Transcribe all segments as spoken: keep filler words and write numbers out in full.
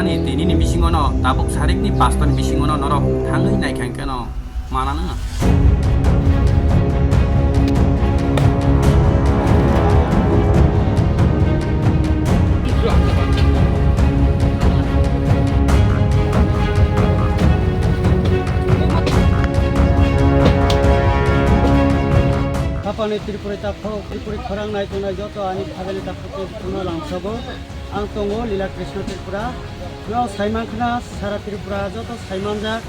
Ani tini ni bisingo no tabuk sarik ni pasto ni bisingo no norok thangwi naikha hwnkhe no mana nang. Hapani Tripuri takhok, Tripuri khorang nai tongnai joto ani phailani takhok tei bukhukno langsogo. Ang tongo Lila Krishna Tripura. No saiman khna sara Tripura joto saimanjak.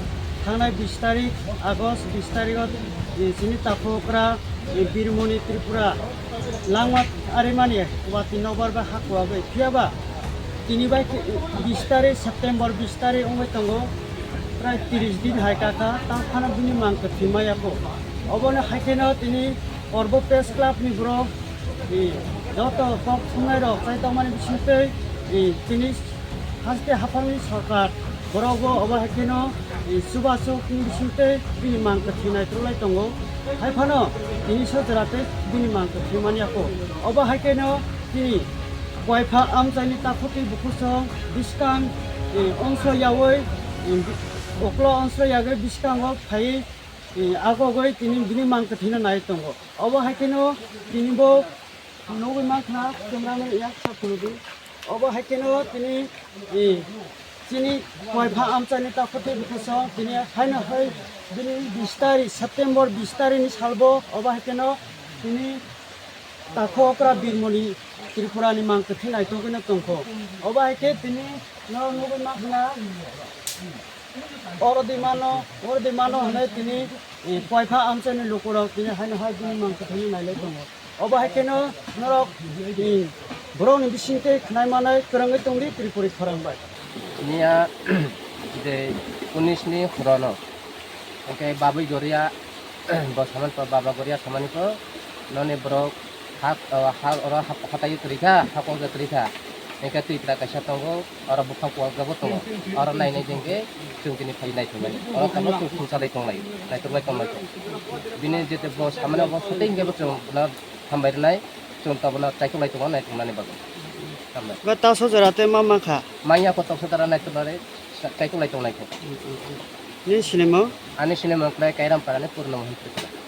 Thangnai bis tarik August bis tarik o, eh, chini takhokra, eh, Birmoni Tripura langma arimani wati nokbar bai hakuagwi phiyaba tini bai khe bis tarik September bis tarik wngwi tongo, prai tris din hai kakha tang phano bini mang kwthwi maya kho. Obono hai kheno tini Korbo Press Club ni borok, eh, joto kok thumnai rok chai tongmani bisingtwi, eh, tini haste haphangni sorkar borok bo obo hai kheno, eh, chubasukni bisingtwi bini mang kwthwi naitroklai tongo. Hai phano tini so jora tei bini mang kwthwi manya kho. Obo hai kheno tini Koipha amchaini takhuk tei bukhusong bwskang, eh, ongso yaui, eh, oklo ongso yagwi bwskango phaiwi, eh, agogwi tini bini mang kwthwino nai tongo. Obo hai kheno tini bo nugwi mankha camera man yak sa phunugwi. Obo hai kheno tini, eh, chini Koipha amchaini takhuk tei bukhusong tini haino hai bini bis tarik September bis tarik ni salbo obo hai kheno tini takhokra Birmoni Tripura ni mang kwthwi naitugwino tongkho. Obo hai khe tini no nugwi mankha na oro di mano, oro di mano hwnwi tini, eh, Koipha amchaini lukurok tini haino hai bini mang kwthwino nailai tongo. Obo hai kheno norok, eh, borokni bisingtwi khwnai manai kwrwngwi tongdi Tripuri khorang bai. Niya je unis ni horono. Hwnkhe babui goria, bo samani po, baba goria samani po, noni borok ha, o, ha, oro ha, hatai kwrwi kha, ha kok kwrwi kha. Hwnkhe twi pla kaisa tongo, oro buphang kuwak jago tongo. Oro nai nai jengke chwng tini phai nai thumani. Oro tamo chwng sumsa dai tonglai, nai tonglai tonglai. Bini jete bo samani bo sote hwnkhe bo chwng na hambai rwnai, chwng tobo na chaikolai tongo nai tongnani bagwi. Hambai. Ba taso jora te ma ma kha. Manya ko toksa dara nai tonglai, chaikolai tonglai khe. Ni sinimo? Ani sinimo khlai Kairam Parani Purno Mohan Tripura.